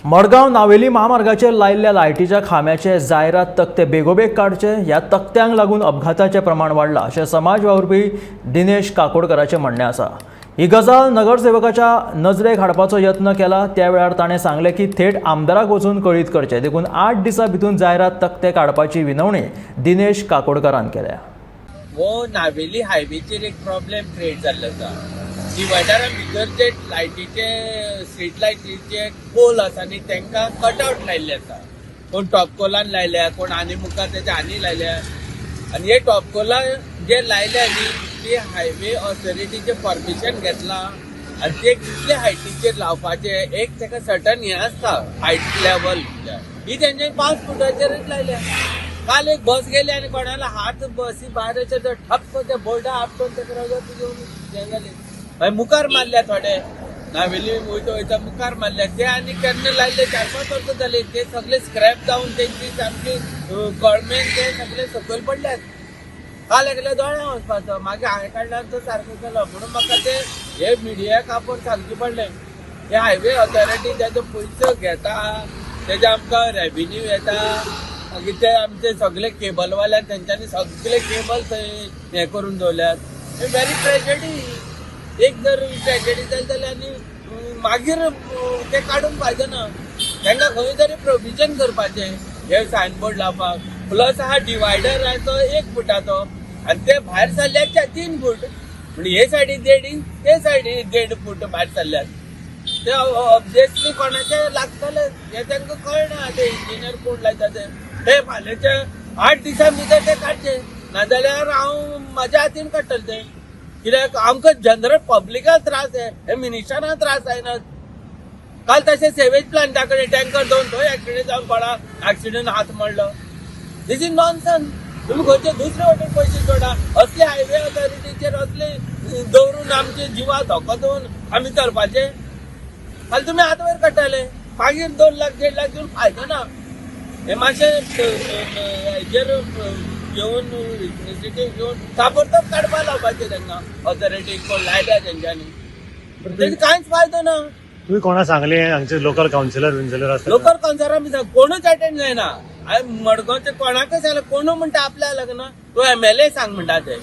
मडगांव नावेली म्हामार्गाचेर लायिल्ल्या लायटीच्या खांब्याचे जायरात तकटे बेगोबेग काडचे. ह्या तकट्यांक लागून अपघाताचें प्रमाण वाडलां अशें समाज वावुरपी दिनेश काकोडकराचें म्हणणें आसा. ही गजाल नगरसेवकाच्या नजरेक हाडपाचो यत्न केला. त्या वेळार ताणें सांगलें की थेट आमदाराक वचून कळीत करचें. देखून 8 दिसां भितर जायरात तकटे काडपाची विनवणी दिनेश काकोडकरान केल्या. हो नावेली हायवेचेर एक प्रॉब्लेम क्रिएट जाल्लो आसा. डिवायडरा भितर जे लायटीचे, स्ट्रीट लायटीचे पोल आसा न्ही, तांकां कटआउट लायल्ले आसा. कोण टॉपकोलान लायल्या, कोण आनी मुखार तेच्या आनी लायल्या. आनी हे टॉपकोला जे लायल्या न्ही, ती हायवे ऑथॉरिटीचे परमिशन घेतला आनी ते कितले हायटीचेर लावपाचे, एक ताका सर्टन हें आसता, हायट लेवल. ही तेंच्यानी 5 फुटाचेरच लायल्या. काल एक बस गेली आनी कोणाला हात बसी भायर अशें तर ठप्प त्या बोर्डा आपटून तेका रगत घेवन हें जालें. मागीर मुखार मारल्या थोडे, नावेली वयता वयता मुखार मारल्या. ते आनी केन्ना लायले, 4-5 वर्सां जाली. ते सगळे स्क्रॅप जावन तेंची सामकी गळमेन ते सगळे सकयल पडल्यात. काल एकल्या दोळ्या वचपाचो, मागीर हांवें काडला तो सारको केलो. म्हणून म्हाका ते हे मिडियाक आपोवन सांगचें पडलें, हे हायवे ऑथॉरिटी तेजो पयसो घेता, तेजे आमकां रेविन्यू येता. मागीर ते आमचे सगळे केबलवाल्यान तेंच्यांनी सगळे केबल थंय हें करून दवरल्यात. Very tragedy. एक जर ट्रेजेडी जाली जाल्यार आनी मागीर ते काडून फायदो ना. तांकां खंय तरी प्रोविजन करपाचें हे सायनबोर्ड लावपाक. प्लस हा डिवायडर आहा तो 1 फुटाचो आनी ते भायर सरल्यात 3 फूट. म्हणजे हे सायडीन 1.5 इंच, ते सायडीन 1.5 फूट भायर सरल्यात. ते ऑब्वियसली कोणाचे लागतले हे तांकां कळना. ते इंजिनियर कोण लायता ते. ते फाल्यांचे 8 दिसां भितर ते काडचे, नाजाल्यार हांव म्हाज्या हातीन काडटले ते. कित्याक आमकां जनरल पब्लिकाक त्रास हे मिनिस्टरांक त्रास जायना. काल तशें सेवेज प्लांटा कडेन टँकर दवरून थंय एक्सिडेंट जावन कोणा एक्सिडेंट हात मोडलो. This is nonsense. तुम्ही खंयचे दुसरे वटेन पयशे जोडा. असले हायवे ऑथॉरिटीचेर असले दवरून आमचे जिवा धोको दवरून आमी चलपाचे. काल तुमी हात वयर काडटाले. मागीर 2 लाख, 1.5 लाख दिवन फायदो ना. हे मातशें हेजेर घेवन, इनिशिएटीव घेवन ताबडतोब काडपा लावपाचे तांकां, ऑथॉरिटीक कोण लायल्या तेंच्यांनी. तेजे कांयच फायदो ना. तुम्ही कोणा सांगले? हांगचे लोकल कावन्सिलर विन्सिलर आसता? लोकल कावन्सिलरां बी कोणूच अटेंड जायना. हांवें मडगांवचे कोणाकच सांगलें, कोणू म्हणटा आपल्या लग्न, तूं एमएलए सांग म्हणटा ते.